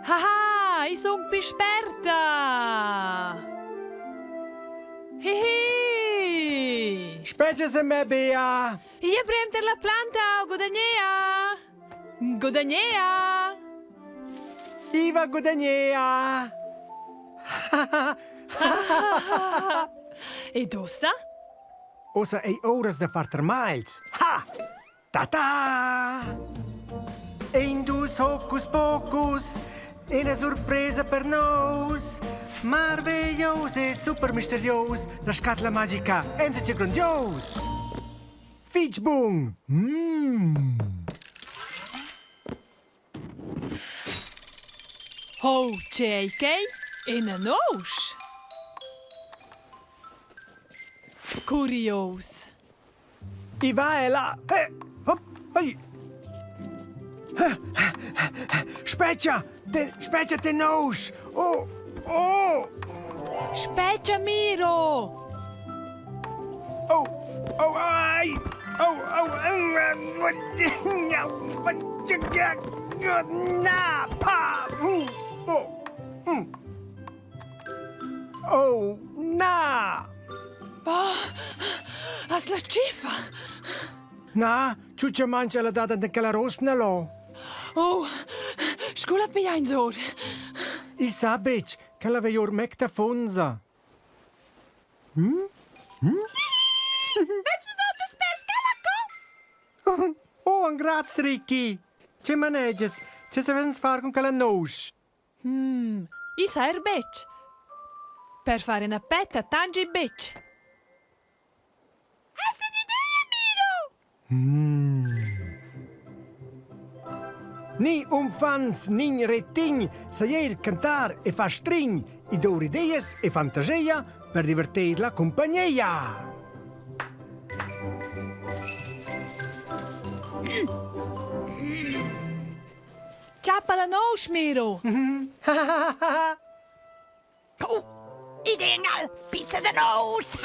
Haha, i sun pi sperta! Hihi! Spetga se me, Bea! Ia prem ter la planta, gudagnea! Gudagnea! Iva gudagnea! Ed ussa? Ussa ei uras da far termagls. Ha! Ta-ta! Ein dus hocus pocus, ina surpresa per nous. Marveglios e super misterios, la scatla magica enzatge grondios. Fitg bun! Mm. Ho, tge ei quei? Ina nousch? Curios. I va ella. Eh, hop, oi. Spetga, te, spetga te nousch. Oh, oh. Spetga, Miro! Oh, oh, ai. Oh, oh, na, pa, hu, oh, hm. Oh, na! Oh, as la tschiffa! Na, ciuccia mangia la data enten quella rosna lo. Oh, scu la pigliains or? I sa betg, ch'ella vegl or mec da fonza. Hm? Hm? Vets vus oters pers quella co? Oh, engraz, Ricky! Che manegias? Che savens far cun quella nousch? Hmm, i sa er betg. Per far ina petta tangi betg. Has un'idea, Miro? Mm. Ni umfants nin retign sajer cantar e far strign i dour ideas e fantageia per divertir la compagneia. Ciappa la nousch, Miro! Oh, Ideengal, pizza da nous!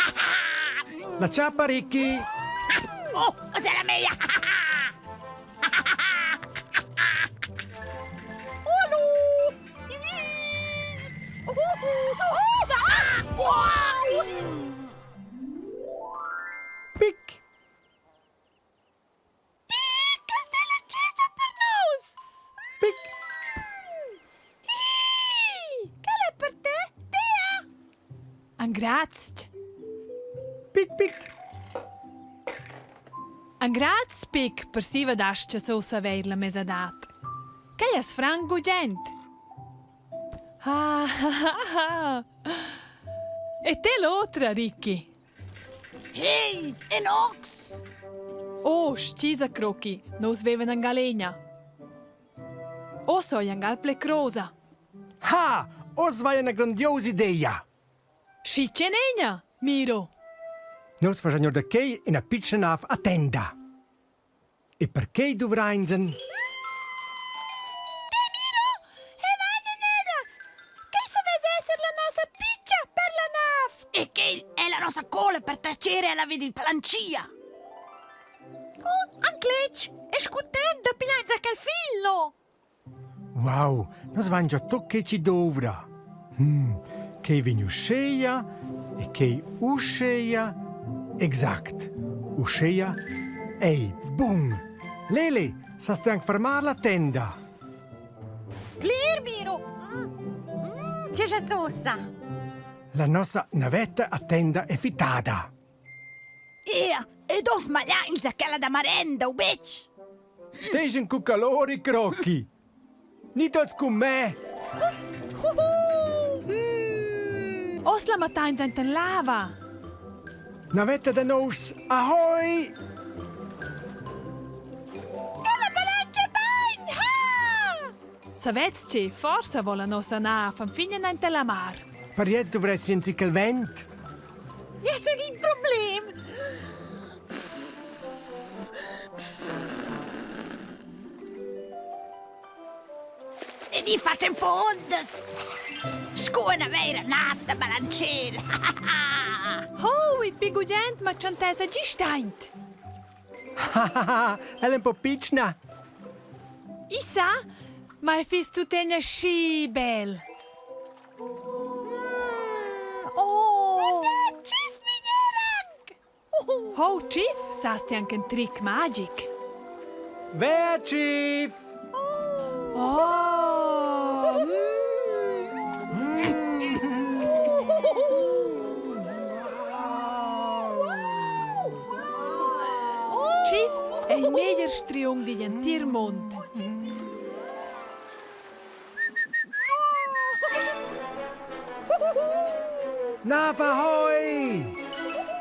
La ciappa, Ricky! Oh, cos'è la meglio? Pic! Pic, stella tschiffa per nus! Pic! Hi! Quel è per te, Pia! Engraztg! Pic, pic! Engraztg, Pic, per siva dascha so saver la mesadad. Quei es franc gugent. Ah, ah, ah. E te l'otra, Ricky? Hey, in ox! Oh, stgisa crochi, nus vevan en galegna. Oz oi angal ple crosa. Ha! Oz vai una grandiosa idea! Schi che negna, Miro? Nus faschan or da quei ina pitschna nav a tenda. E perquei duvreins en... Te Miro, e vanna nera! Quei savess esser la nossa piccia per la nav! E quel è la nossa cola per tacere alla vid il palancia! Oh, ancletg! E scutent da pigliar quel fillo! Wow, nus vain già tot che chi douvra. Hm, quei vegn uscheia e quei uscheia. Exact, uscheia ei bun. Leli, sas ti anc fermar la tenda? Cler, Miro! Mm, mm, che giazzosa! La nossa navetta a tenda è fittada. Ea, ed oz magliains a quella da marenda, u betg? Teis cu calori crocchi. Ni tots cun me. Mm, oz la matteins enten lava. Navetta da nous, ahoi! Quella balantscha bein! Ha! Savets che forsa vola nossa nav enfin enten la mar. Per jetzt dovresti in zic il vent. Yes, in problem. Ed i faccio un po' ondas. Sco una vera nav da balancier. Oh, il pi gugent ma chantesa gist aint. Ella è un po' piccina. I sa? Ma ei fiss tuttegna schi bel. Oh! Tschif vegn er anc! Ho, Chief, sas ti anc in tric magic? Wer, Chief? Oh! Chief è il meglier striun digl entir mund. Navahoi!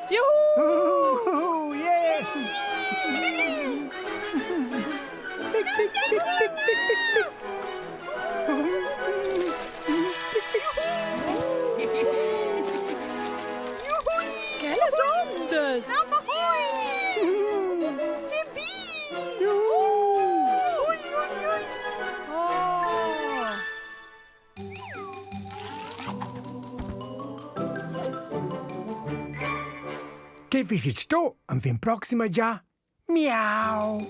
Juhu! Yeah! Pic, pic, pic, pic, pic, pic, pic. Quellas ondas! Navahoi! Che bi! Ui, ui, ui! Oh! Che visit sto am fin proxima già? Miau!